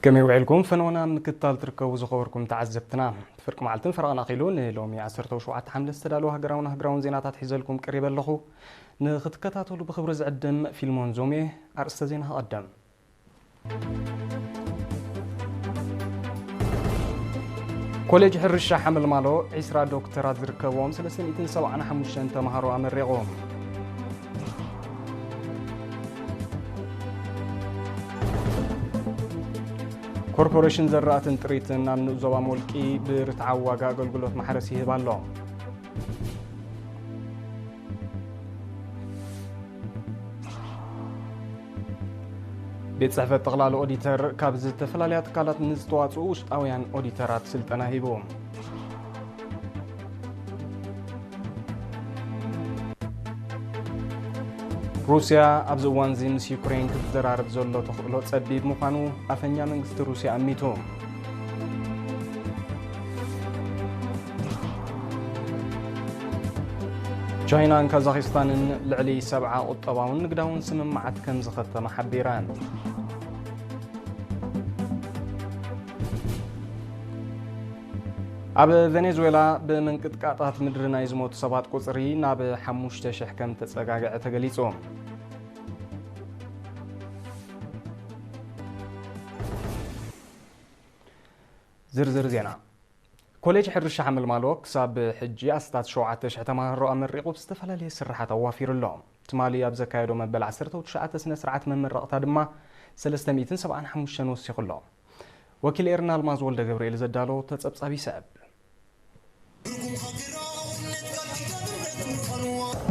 ከመይ ውዒልኩም? ፈነወና ምክትታል ትርከቡ ዝኸበርኩም ተዓዘብትና፣ ፍርቂ መዓልትን ፈረቓን ኣኺሉ ንሎሚ ዓሰርተ ሸውዓተ ሓምለ ዝተዳለወ ሃገራውን ኣህጉራውን ዜናታት ሒዘልኩም ቀሪበ ኣለኹ። ንክትከታተሉ ብኽብሪ ዝዕድም ፊልሞን ዞሜ። ኣርእስተ ዜና ክቐድም። ኮሌጅ ሕርሻ ሓመልማሎ ዒስራ ዶክተራት ዝርከብዎም ሰለስተ ሚእትን ሰብዓን ሓሙሽተን ተምሃሮ ኣመሪቑ። ኮርፖሬሽን ዘራእትን ጥሪትን ኣብ ንኡስ ዞባ ሞልቂ ብርትዓዊ ዋጋ ኣገልግሎት ማሕረስ ይህብ ኣሎ። ቤት ጽሕፈት ጠቕላሊ ኦዲተር ካብ ዝተፈላለያ ትካላት ንዝተዋጽኡ ውሽጣውያን ኦዲተራት ስልጠና ሂቡ። ሩስያ ኣብዚ እዋንዚ ምስ ዩክሬን ክትዘራረብ ዘሎ ተኽእሎ ጸቢብ ምዃኑ ኣፈኛ መንግስቲ ሩስያ ኣሚቱ። ቻይናን ካዛኺስታንን ልዕሊ ሰብዓ ቁጠባውን ንግዳውን ስምምዓት ከም ዝኸተማ ሓቢረን። ኣብ ቬኔዙዌላ ብምንቅጥቃጣት ምድሪ ናይ ዝሞቱ ሰባት ቁጽሪ ናብ ሓሙሽተ ሽሕ ከም ተጸጋግዐ ተገሊጹ። ዝርዝር ዜና። ኮሌጅ ሕርሻ ሓመልማሎ ክሳብ ሕጂ ኣስታት ሸውዓተ ሽሕ ተማሃሮ ኣመሪቑ ብዝተፈላለየ ስራሓት ኣዋፊሩ ኣሎ። ትማሊ ኣብ ዘካየዶ መበል ዓሰርተ ትሽዓተ ስነ ስርዓት መመረቕታ ድማ ሰለስተ ሚእትን ሰብዓን ሓሙሽተን ወሲኹ ኣሎ። ወኪል ኤርና ኣልማዝ ወልደ ገብርኤል ዘዳሎ ተጸብጻቢ ይስዕብ።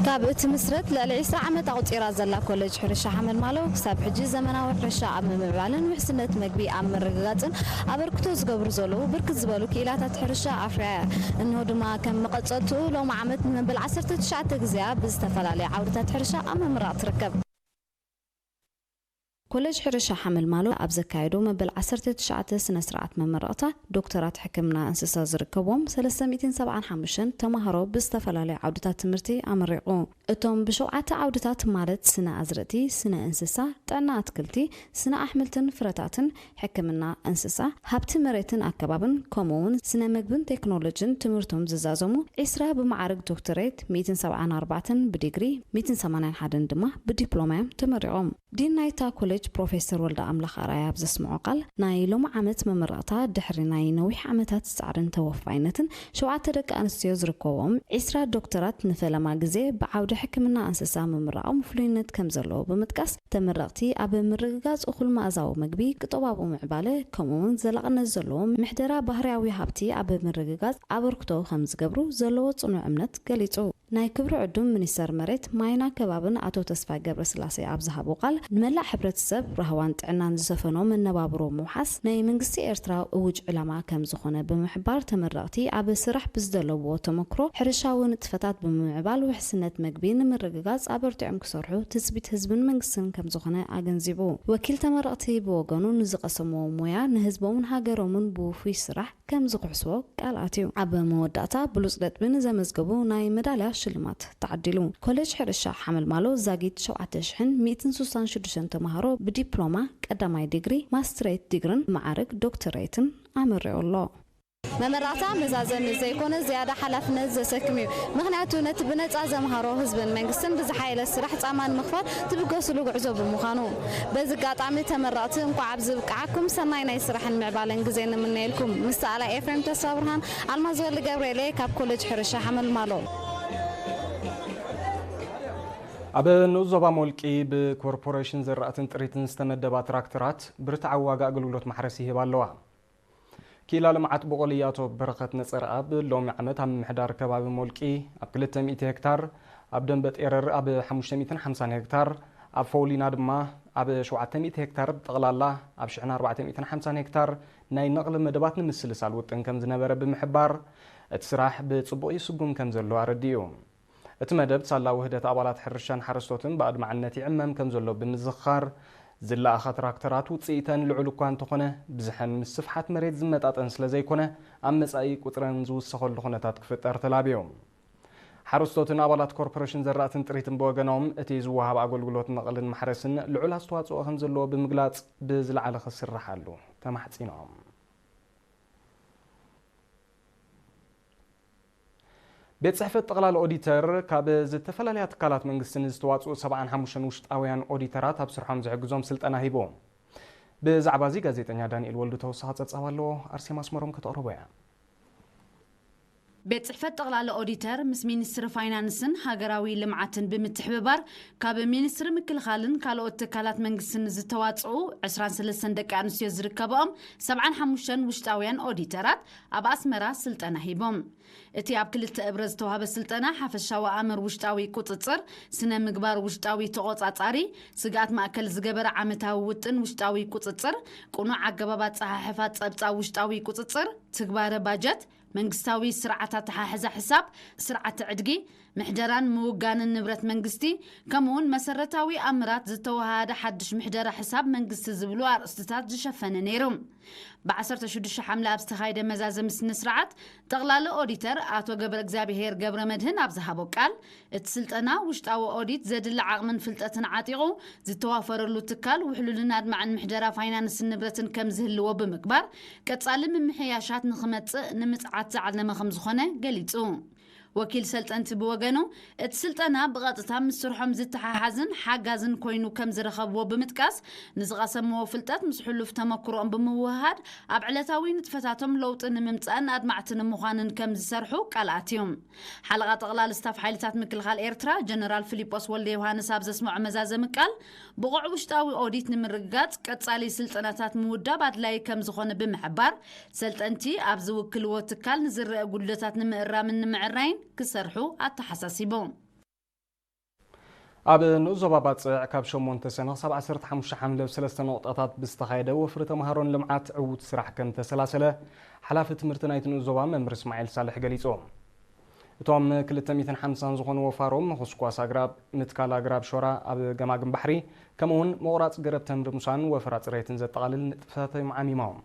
ካብ እትምስረት ልዕሊ ዒስራ ዓመት ኣቑጺራ ዘላ ኮሌጅ ሕርሻ ሓመልማሎ ክሳብ ሕጂ ዘመናዊ ሕርሻ ኣብ ምምዕባልን ውሕስነት መግቢ ኣብ ምርግጋጽን ኣበርክቶ ዝገብሩ ዘለዉ ብርክት ዝበሉ ክኢላታት ሕርሻ ኣፍርያ እያ። እንሆ ድማ ከም መቐጸልትኡ ሎሚ ዓመት ንመበል ዓሰርተ ትሽዓተ ግዜኣ ብዝተፈላለየ ዓውድታት ሕርሻ ኣብ ምምራቕ ትርከብ። ኮሌጅ ሕርሻ ሓመልማሎ ኣብ ዘካየዶ መበል ዓሰርተ ትሽዓተ ስነ ስርዓት መመረቕታ ዶክተራት ሕክምና እንስሳ ዝርከብዎም ሰለስተ ሚእትን ሰብዓን ሓሙሽተን ተማሃሮ ብዝተፈላለዩ ዓውድታት ትምህርቲ ኣመሪቑ። እቶም ብሸውዓተ ዓውድታት ማለት ስነ ኣዝርእቲ፣ ስነ እንስሳ፣ ጥዕና ኣትክልቲ፣ ስነ ኣሕምልትን ፍረታትን፣ ሕክምና እንስሳ፣ ሃብቲ መሬትን ኣከባብን ከምኡ እውን ስነ ምግብን ቴክኖሎጅን ትምህርቶም ዝዛዘሙ ዒስራ ብመዓርግ ዶክተሬት፣ ሚእትን ሰብዓን ኣርባዕተን ብዲግሪ፣ ሚእትን ሰማንያን ሓደን ድማ ብዲፕሎማ እዮም ተመሪቖም። ዲን ናይታ ኮሌጅ ፕሮፌሰር ወልደ ኣምላኽ ኣርኣያ ኣብ ዘስምዖ ቃል፣ ናይ ሎሚ ዓመት መመረቕታ ድሕሪ ናይ ነዊሕ ዓመታት ጻዕርን ተወፋይነትን ሸውዓተ ደቂ ኣንስትዮ ዝርከብኦም ዒስራ ዶክተራት ንፈለማ ግዜ ብዓውዲ ሕክምና እንስሳ ምምራቖም ፍሉይነት ከም ዘለዎ ብምጥቃስ፣ ተመረቕቲ ኣብ ምርግጋጽ እኹል መኣዛዊ ምግቢ፣ ቁጠባዊ ምዕባለ፣ ከምኡ'ውን ዘላቕነት ዘለዎ ምሕደራ ባህርያዊ ሃብቲ ኣብ ምርግጋጽ ኣበርክቶ ከም ዝገብሩ ዘለዎ ጽኑዕ እምነት ገሊጹ። ናይ ክብሪ ዕዱም ሚኒስተር መሬት፣ ማይን ኣከባብን ኣቶ ተስፋይ ገብረስላሴ ኣብ ዝሃቦ ቃል፣ ንመላእ ሕብረተሰብ ራህዋን ጥዕናን ዝሰፈኖ መነባብሮ ምውሓስ ናይ መንግስቲ ኤርትራ እውጅ ዕላማ ከም ዝኾነ ብምሕባር፣ ተመረቕቲ ኣብ ስራሕ ብዝደለብዎ ተመክሮ ሕርሻዊ ንጥፈታት ብምምዕባል ውሕስነት መግቢ ንምርግጋጽ ኣበርቲዖም ክሰርሑ ትጽቢት ህዝብን መንግስትን ከም ዝኾነ ኣገንዚቡ። ወኪል ተመረቕቲ ብወገኑ ንዝቐሰምዎ ሞያ ንህዝቦምን ሃገሮምን ብውፉይ ስራሕ ከም ዝኽሕስዎ ቃል ኣትዩ። ኣብ መወዳእታ ብሉጽ ነጥቢ ንዘመዝገቡ ናይ መዳልያ ሽልማት ተዓዲሉ። ኮሌጅ ሕርሻ ሓመልማሎ ዛጊት ሸውዓተ ሽሕን ሚእትን ስሳን ሽዱሽተን ተምሃሮ ብዲፕሎማ ቀዳማይ ዲግሪ፣ ማስትሬት ዲግርን መዓርግ ዶክተሬትን ኣመሪቑ ኣሎ። መመረቕታ መዛዘሚ ዘይኮነ ዝያዳ ሓላፍነት ዘሰክም እዩ። ምኽንያቱ ነቲ ብነጻ ዘምሃሮ ህዝብን መንግስትን ብዝሓየለ ስራሕ ጻማ ንምኽፋል ትብገስሉ ጉዕዞ ብምዃኑ። በዚ ኣጋጣሚ ተመረቕቲ እንቋዕ ኣብዚ በቃዓኩም፣ ሰናይ ናይ ስራሕን ምዕባለን ግዜ ንምነየልኩም። ምስ ሰኣላይ ኤፍሬም ተስፋብርሃን፣ ኣልማዝ ወልደ ገብርኤል እየ ካብ ኮሌጅ ሕርሻ ሓመልማሎ። ኣብ ንኡስ ዞባ ሞልቂ ብኮርፖሬሽን ዘራእትን ጥሪትን ዝተመደባ ትራክተራት ብርትዓዊ ዋጋ ኣገልግሎት ማሕረስ ይህባ ኣለዋ። ክኢላ ልምዓት ብቖሊ ኣቶ በረኸት ነጸረኣብ ሎሚ ዓመት ኣብ ምምሕዳር ከባቢ ሞልቂ ኣብ ክልተ ሚእቲ ሄክታር፣ ኣብ ደንበ ጤረር ኣብ ሓሙሽተ ሚእትን ሓምሳን ሄክታር፣ ኣብ ፈውሊና ድማ ኣብ ሸውዓተ ሚእቲ ሄክታር ብጠቕላላ ኣብ ሽሕን ኣርባዕተ ሚእትን ሓምሳን ሄክታር ናይ ነቕሊ መደባት ንምስልሳል ውጥን ከም ዝነበረ ብምሕባር፣ እቲ ስራሕ ብጽቡቕ ይስጉም ከም ዘሎ ኣረዲኡ። እቲ መደብ ሳላ ውህደት ኣባላት ሕርሻን ሓረስቶትን ብኣድማዕነት ይዕመም ከም ዘሎ ብምዝኽኻር፣ ዝለኣኻ ትራክተራት ውጽኢተን ልዑል እኳ እንተኾነ፣ ብዝሐን ምስ ስፍሓት መሬት ዝመጣጠን ስለ ዘይኮነ፣ ኣብ መጻኢ ቁጽረን ዝውሰኸሉ ኩነታት ክፍጠር ተላብዮም። ሓረስቶትን ኣባላት ኮርፖሬሽን ዘራእትን ጥሪትን ብወገኖም፣ እቲ ዝወሃብ ኣገልግሎት ነቕልን ማሕረስን ልዑል ኣስተዋጽኦ ከም ዘለዎ ብምግላጽ፣ ብዝለዓለ ክስርሓሉ ተማሕጺኖም። ቤት ጽሕፈት ጠቕላሊ ኦዲተር ካብ ዝተፈላለያ ትካላት መንግስቲ ንዝተዋጽኡ ሰብዓን ሓሙሽተን ውሽጣውያን ኦዲተራት ኣብ ስርሖም ዝሕግዞም ስልጠና ሂቡ። ብዛዕባ እዚ ጋዜጠኛ ዳንኤል ወልዱ ተወሳኺ ጸብጻብ ኣለዎ፣ ኣርሴማ ኣስመሮም ከተቕርቦ እያ። ቤት ጽሕፈት ጠቕላሊ ኦዲተር ምስ ሚኒስትሪ ፋይናንስን ሃገራዊ ልምዓትን ብምትሕብባር ካብ ሚኒስትሪ ምክልኻልን ካልኦት ትካላት መንግስትን ዝተዋጽኡ ዕስራን ሰለስተን ደቂ ኣንስትዮ ዝርከብኦም ሰብዓን ሓሙሽተን ውሽጣውያን ኦዲተራት ኣብ ኣስመራ ስልጠና ሂቦም። እቲ ኣብ ክልተ እብረ ዝተዋህበ ስልጠና ሓፈሻዊ ኣምር ውሽጣዊ ቁጽጽር፣ ስነ ምግባር ውሽጣዊ ተቖጻጻሪ፣ ስግኣት ማእከል ዝገበረ ዓመታዊ ውጥን ውሽጣዊ ቁጽጽር፣ ቅኑዕ ኣገባብ ኣጸሓሕፋ ጸብጻብ ውሽጣዊ ቁጽጽር፣ ትግባረ ባጀት፣ መንግስታዊ ስርዓት ኣተሓሕዛ ሕሳብ፣ ስርዓተ ዕድጊ፣ ምሕደራን ምውጋንን ንብረት መንግስቲ፣ ከምኡውን መሰረታዊ ኣምራት ዝተወሃሃደ ሓድሽ ምሕደራ ሕሳብ መንግስቲ ዝብሉ ኣርእስትታት ዝሸፈነ ነይሩ። ብ ዓሰርተ ሽዱሽተ ሓምለ ኣብ ዝተኻየደ መዛዘሚ ስነ ስርዓት፣ ጠቕላሊ ኦዲተር ኣቶ ገብረ እግዚኣብሄር ገብረ መድህን ኣብ ዝሃቦ ቃል፣ እቲ ስልጠና ውሽጣዊ ኦዲት ዘድሊ ዓቕምን ፍልጠትን ዓጢቑ ዝተዋፈረሉ ትካል ውሕሉልን ኣድማዕን ምሕደራ ፋይናንስን ንብረትን ከም ዝህልዎ ብምግባር፣ ቀጻሊ ምምሕያሻት ንኽመጽእ ንምጽዓት ዝዓለመ ከም ዝኾነ ገሊጹ። ወኪል ሰልጠንቲ ብወገኑ፣ እቲ ስልጠና ብቐጥታ ምስ ስርሖም ዝተሓሓዝን ሓጋዝን ኮይኑ ከም ዝረኸብዎ ብምጥቃስ፣ ንዝቐሰምዎ ፍልጠት ምስ ሕሉፍ ተመክሮኦም ብምውህሃድ፣ ኣብ ዕለታዊ ንጥፈታቶም ለውጢ ንምምጻእን ኣድማዕቲ ንምዃንን ከም ዝሰርሑ ቃል ኣትዮም። ሓለቓ ጠቕላሊ ስታፍ ሓይልታት ምክልኻል ኤርትራ ጀነራል ፊሊጶስ ወልደ ዮሃንስ ኣብ ዘስምዖ መዛዘሚ ቃል፣ ብቑዕ ውሽጣዊ ኦዲት ንምርግጋጽ ቀጻሊ ስልጠናታት ምውዳብ ኣድላዪ ከም ዝኾነ ብምሕባር፣ ሰልጠንቲ ኣብ ዝውክልዎ ትካል ንዝረአ ጉድለታት ንምእራምን ንምዕራይን ክሰርሑ ኣተሓሳሲቡ። ኣብ ንኡስ ዞባ ባጽዕ ካብ ሸሞንተ ሰነ ክሳብ ዓሰርተ ሓሙሽተ ሓምለ ኣብ ሰለስተ ነቑጣታት ብዝተኻየደ ወፍሪ ተምሃሮን ልምዓት ዕዉት ስራሕ ከም ተሰላሰለ ሓላፊ ትምህርቲ ናይቲ ንኡስ ዞባ መምህር እስማዒል ሳልሕ ገሊጹ። እቶም ክልተ ሚእትን ሓምሳን ዝኾኑ ወፋሮ ምኹስኳስ ኣግራብ፣ ምትካል ኣግራብ ሾራ ኣብ ገማግም ባሕሪ፣ ከምኡውን ምቑራጽ ገረብ ተምሪ ሙሳን ወፈራ ጽሬትን ዘጠቓልል ንጥፈታት እዮም ዓሚሞም።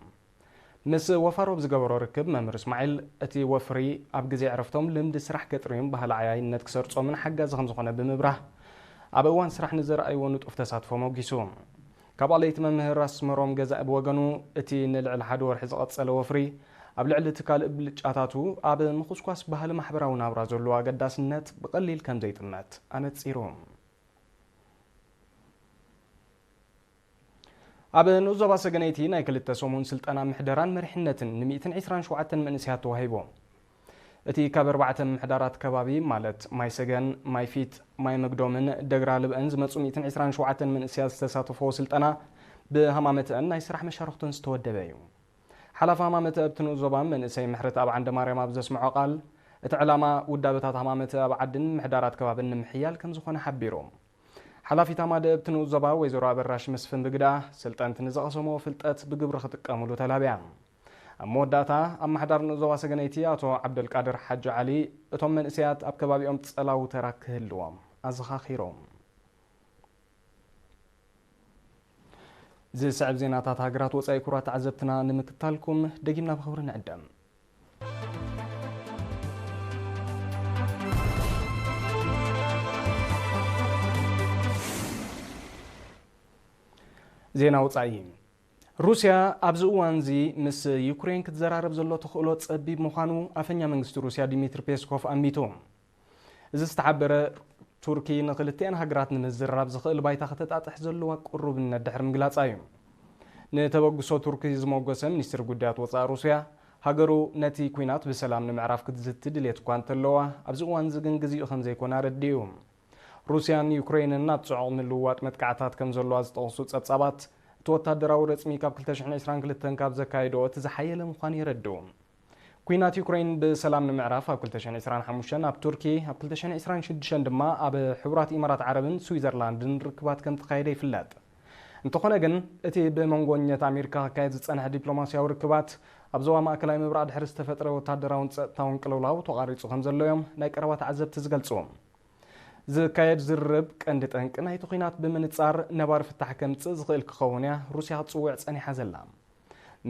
ምስ ወፋሮ ኣብ ዝገበሮ ርክብ መምህር እስማዒል፣ እቲ ወፍሪ ኣብ ግዜ ዕረፍቶም ልምዲ ስራሕ ከጥርዩን ባህሊ ዓያይነት ክሰርጾምን ሓጋዚ ከም ዝኾነ ብምብራህ፣ ኣብ እዋን ስራሕ ንዘርኣይዎ ንጡፍ ተሳትፎ ሞጊሱ። ካብ ኣለይቲ መምህር ኣስመሮም ገዛኢ ብወገኑ፣ እቲ ንልዕሊ ሓደ ወርሒ ዝቐጸለ ወፍሪ፣ ኣብ ልዕሊ ትካል ብልጫታቱ ኣብ ምኹስኳስ ባህሊ ማሕበራዊ ናብራ ዘለዎ ኣገዳስነት ብቐሊል ከም ዘይጥመት ኣነጺሩ። ኣብ ንኡስ ዞባ ሰገነይቲ ናይ ክልተ ሰሙን ስልጠና ምሕደራን መሪሕነትን ን ሚእትን ዕስራን ሸውዓተን መንእሰያት ተዋሂቡ። እቲ ካብ ኣርባዕተ ምምሕዳራት ከባቢ ማለት ማይ ሰገን፣ ማይ ፊት፣ ማይ መግዶምን ደግራ ልብእን ዝመጹ ሚእትን ዕስራን ሸውዓተን መንእሰያት ዝተሳተፍዎ ስልጠና ብሃማመተአን ናይ ስራሕ መሻርኽትን ዝተወደበ እዩ። ሓላፊ ሃማመተእ ኣብቲ ንኡስ ዞባ መንእሰይ ምሕረተኣብ ዓንደማርያም ኣብ ዘስምዖ ቃል፣ እቲ ዕላማ ውዳበታት ሃማመተእ ኣብ ዓድን ምምሕዳራት ከባብን ንምሕያል ከም ዝኾነ ሓቢሩ። ሓላፊት ኣማደእ ኣብቲ ንኡስ ዞባ ወይዘሮ ኣበራሽ መስፍን ብግደኣ፣ ሰልጠንቲ ንዝቐሰምዎ ፍልጠት ብግብሪ ክጥቀምሉ ተላብያ። ኣብ መወዳእታ፣ ኣመሓዳሪ ንኡስ ዞባ ሰገነይቲ ኣቶ ዓብደልቃድር ሓጂ ዓሊ፣ እቶም መንእሰያት ኣብ ከባቢኦም ጸላዊ ተራ ክህልዎም ኣዘኻኺሮም። ዝስዕብ ዜናታት ሃገራት ወጻኢ ክቡራት ተዓዘብትና ንምክታልኩም ደጊምና ብኽብሪ ንዕደም። ዜና ወጻኢ። ሩስያ ኣብዚ እዋንዚ ምስ ዩክሬን ክትዘራረብ ዘሎ ተኽእሎ ጸቢብ ምዃኑ ኣፈኛ መንግስቲ ሩስያ ዲሚትሪ ፔስኮቭ ኣሚቱ። እዚ ዝተሓበረ፣ ቱርኪ ንክልቲኣን ሃገራት ንምዝርራብ ዝኽእል ባይታ ከተጣጥሕ ዘለዋ ቅሩብነት ድሕሪ ምግላጻ እዩ። ንተበግሶ ቱርኪ ዝመጎሰ ሚኒስትሪ ጉዳያት ወጻኢ ሩስያ፣ ሃገሩ ነቲ ኲናት ብሰላም ንምዕራፍ ክትዝቲ ድልየት እኳ እንተለዋ፣ ኣብዚ እዋንዚ ግን ግዚኡ ከም ዘይኮነ ኣረዲኡ። ሩስያን ዩክሬንን ኣብ ጽዑቕ ምልውዋጥ መጥቃዕታት ከም ዘለዋ ዝጠቕሱ ጸብጻባት፣ እቲ ወታደራዊ ረጽሚ ካብ ክልተ ሽሕን ዕስራን ክልተን ካብ ዘካየድኦ እቲ ዝሓየለ ምዃኑ የረድኡ። ኲናት ዩክሬን ብሰላም ንምዕራፍ ኣብ ክልተ ሽሕን ዕስራን ሓሙሽተን ኣብ ቱርኪ፣ ኣብ ክልተ ሽሕን ዕስራን ሽዱሽተን ድማ ኣብ ሕቡራት ኢማራት ዓረብን ስዊዘርላንድን ርክባት ከም ተኻየደ ይፍለጥ። እንተኾነ ግን፣ እቲ ብመንጎኛት ኣሜሪካ ክካየድ ዝጸንሐ ዲፕሎማስያዊ ርክባት፣ ኣብ ዞባ ማእከላይ ምብራቕ ድሕሪ ዝተፈጥረ ወታደራውን ጸጥታውን ቅልውላው ተቋሪጹ ከም ዘሎ እዮም ናይ ቀረባ ተዓዘብቲ ዝገልጹ። ዝካየድ ዝርርብ ቀንዲ ጠንቂ ናይቲ ኲናት ብምንጻር ነባሪ ፍታሕ ከምጽእ ዝኽእል ክኸውን እያ ሩስያ ክትጽውዕ ጸኒሓ ዘላ።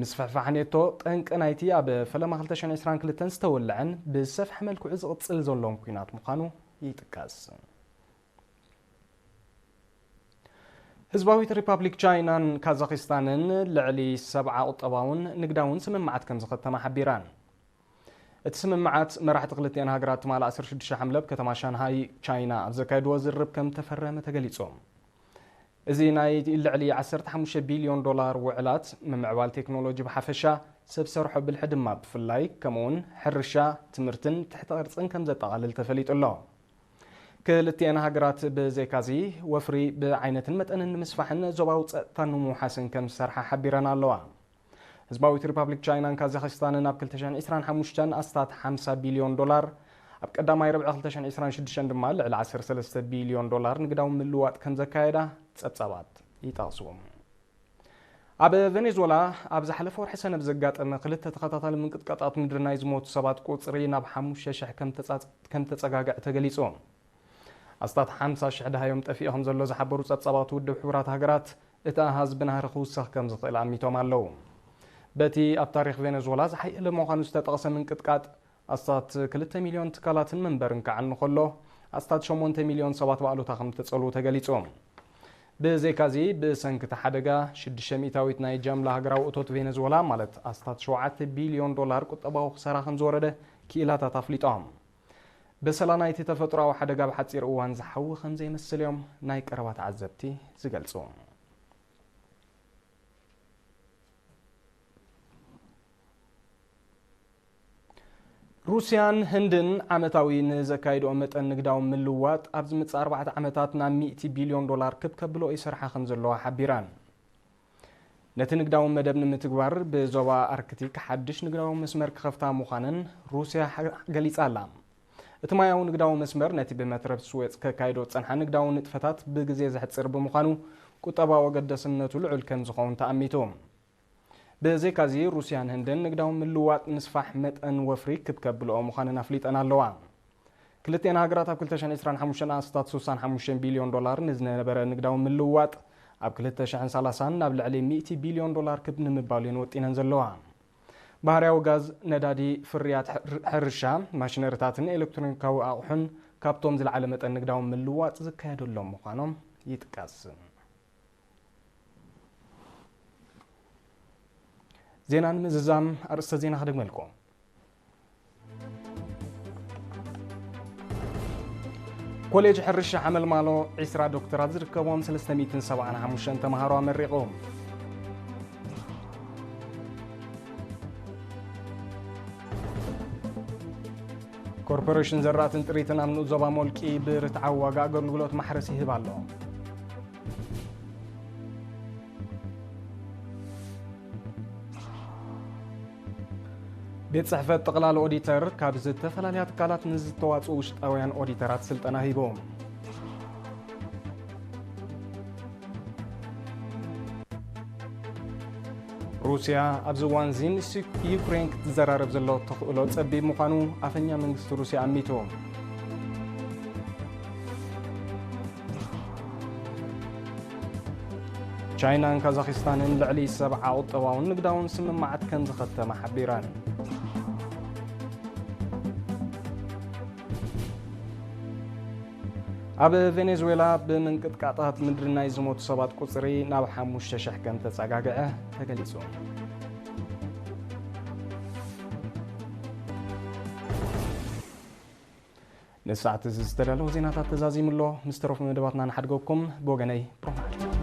ምስፍሕፋሕ ኔቶ ጠንቂ ናይቲ ኣብ ፈለማ ክልተ ሽሕን ዕስራን ክልተን ዝተወልዐን ብዝሰፍሐ መልክዑ ዝቕጽል ዘሎን ኲናት ምዃኑ ይጥቀስ። ህዝባዊት ሪፓብሊክ ቻይናን ካዛኽስታንን ልዕሊ ሰብዓ ቁጠባውን ንግዳውን ስምምዓት ከም ዝኸተማ ሓቢራን። እቲ ስምምዓት መራሕቲ ክልቲኣን ሃገራት ትማሊ ዓሰርተ ሽዱሽተ ሓምለ ኣብ ከተማ ሻንሃይ ቻይና ኣብ ዘካየድዎ ዝርርብ ከም ተፈረመ ተገሊጹ። እዚ ናይ ልዕሊ ዓሰርተ ሓሙሽተ ቢልዮን ዶላር ውዕላት፣ ምምዕባል ቴክኖሎጂ ብሓፈሻ፣ ሰብ ሰርሖ ብልሒ ድማ ብፍላይ፣ ከምኡውን ሕርሻ፣ ትምህርትን ትሕተ ቅርጽን ከም ዘጠቓልል ተፈሊጡ ኣሎ። ክልቲኣን ሃገራት ብዘይካዚ፣ ወፍሪ ብዓይነትን መጠንን ንምስፋሕን ዞባዊ ጸጥታ ንምውሓስን ከም ዝሰርሓ ሓቢረን ኣለዋ። ህዝባዊት ሪፓብሊክ ቻይናን ካዛኽስታንን ኣብ ክልተ ሽሕን ዕስራን ሓሙሽተን ኣስታት ሓምሳ ቢልዮን ዶላር፣ ኣብ ቀዳማይ ርብዒ ክልተ ሽሕን ዕስራን ሽዱሽተን ድማ ልዕሊ ዓሰርተ ሰለስተ ቢልዮን ዶላር ንግዳዊ ምልዋጥ ከም ዘካየዳ ጸብጻባት ይጠቕሱ። ኣብ ቬኔዙዌላ ኣብ ዝሓለፈ ወርሒ ሰነ ብዘጋጠመ ክልተ ተኸታታሊ ምንቅጥቃጣት ምድሪ ናይ ዝሞቱ ሰባት ቁጽሪ ናብ ሓሙሽተ ሽሕ ከም ተጻ-፣ ከም ተጸጋግዐ ተገሊጹ። ኣስታት ሓምሳ ሽሕ ደሃዮም ጠፊኡ ከም ዘሎ ዝሓበሩ ጸብጻባት ውድብ ሕቡራት ሃገራት፣ እቲ ኣሃዝ ብናህሪ ክውሰኽ ከም ዝኽእል ኣሚቶም ኣለዉ። በቲ ኣብ ታሪኽ ቬኔዙዌላ ዝሓየለ ምዃኑ ዝተጠቕሰ ምንቅጥቃጥ፣ ኣስታት ክልተ ሚልዮን ትካላትን መንበርን ክዓኑ ከሎ፣ ኣስታት ሸሞንተ ሚልዮን ሰባት ብኣሉታ ከም ዝተጸልዉ ተገሊጹ። ብዘይካዚ፣ ብሰንኪ እቲ ሓደጋ፣ ሽዱሽተ ሚእታዊት ናይ ጃምላ ሃገራዊ እቶት ቬኔዙዌላ፣ ማለት ኣስታት ሸውዓተ ቢልዮን ዶላር ቁጠባዊ ክሳራ ከም ዝወረደ ክኢላታት ኣፍሊጦም። በሰላ ናይቲ ተፈጥሮኣዊ ሓደጋ ብሓጺር እዋን ዝሓዊ ከም ዘይመስል እዮም ናይ ቀረባ ተዓዘብቲ ዝገልጹ። ሩስያን ህንድን ዓመታዊ ንዘካይድኦ መጠን ንግዳዊ ምልውዋጥ ኣብ ዝመጽእ ኣርባዕተ ዓመታት ናብ ሚእቲ ቢልዮን ዶላር ክብ ከብልኦ ይሰርሓ ከም ዘለዋ ሓቢረን። ነቲ ንግዳዊ መደብ ንምትግባር ብዞባ ኣርክቲክ ሓድሽ ንግዳዊ መስመር ክኸፍታ ምዃነን ሩስያ ሓ-፣ ገሊጻ ኣላ። እቲ ማያዊ ንግዳዊ መስመር ነቲ ብመትረብ ስዌጽ ከካይዶ ዝጸንሓ ንግዳዊ ንጥፈታት ብግዜ ዘሕጽር ብምዃኑ ቁጠባዊ ኣገዳስነቱ ልዑል ከም ዝኸውን ተኣሚቱ። ብዘይካዚ ሩስያን ህንድን ንግዳዊ ምልውዋጥ ምስፋሕ መጠን ወፍሪ ክብ ከብልኦ ምዃነን ኣፍሊጠን ኣለዋ። ክልቲአን ሃገራት ኣብ ክልተ ሽሕን ዕስራን ሓሙሽተን ኣስታት ስሳን ሓሙሽተን ቢልዮን ዶላር ንዝነበረ ንግዳዊ ምልውዋጥ ኣብ ክልተ ሽሕን ሰላሳን ናብ ልዕሊ ሚእቲ ቢልዮን ዶላር ክብ ንምባል እየን ወጢነን ዘለዋ። ባህርያዊ ጋዝ፣ ነዳዲ፣ ፍርያት ሕር-፣ ሕርሻ፣ ማሽነሪታትን ኤሌክትሮኒካዊ ኣቑሑን ካብቶም ዝለዓለ መጠን ንግዳዊ ምልውዋጥ ዝካየደሎም ምዃኖም ይጥቀስ። ዜና ንምዝዛም ኣርእስተ ዜና ክደግመልኩም። ኮሌጅ ሕርሻ ሓመልማሎ ዕስራ ዶክተራት ዝርከቦም ሰለስተ ሚእትን ሰብዓን ሓሙሽተን ተምሃሮ ኣመሪቑ። ኮርፖሬሽን ዘራእትን ጥሪትን ኣብ ንኡስ ዞባ ሞልቂ ብርትዓዊ ዋጋ ኣገልግሎት ማሕረስ ይህብ ኣሎ። ቤት ጽሕፈት ጠቕላሊ ኦዲተር ካብ ዝተፈላለያ ትካላት ንዝተዋጽኡ ውሽጣውያን ኦዲተራት ስልጠና ሂቡ። ሩስያ ኣብዚ እዋን እዚ ምስ ዩክሬን ክትዘራረብ ዘሎ ተኽእሎ ጸቢብ ምዃኑ ኣፈኛ መንግስቲ ሩስያ ኣሚቱ። ቻይናን ካዛኽስታንን ልዕሊ ሰብዓ ቁጠባውን ንግዳውን ስምምዓት ከም ዝኸተማ ሓቢረን። ኣብ ቬኔዙዌላ ብምንቅጥቃጣት ምድሪ ናይ ዝሞቱ ሰባት ቁጽሪ ናብ ሓሙሽተ ሽሕ ከም ተጸጋግዐ ተገሊጹ። ንሰዓት እዚ ዝተዳለወ ዜናታት ተዛዚሙ ኣሎ። ምስ ተረፉ መደባትና ንሓድገኩም። ብወገነይ ፕሮማል።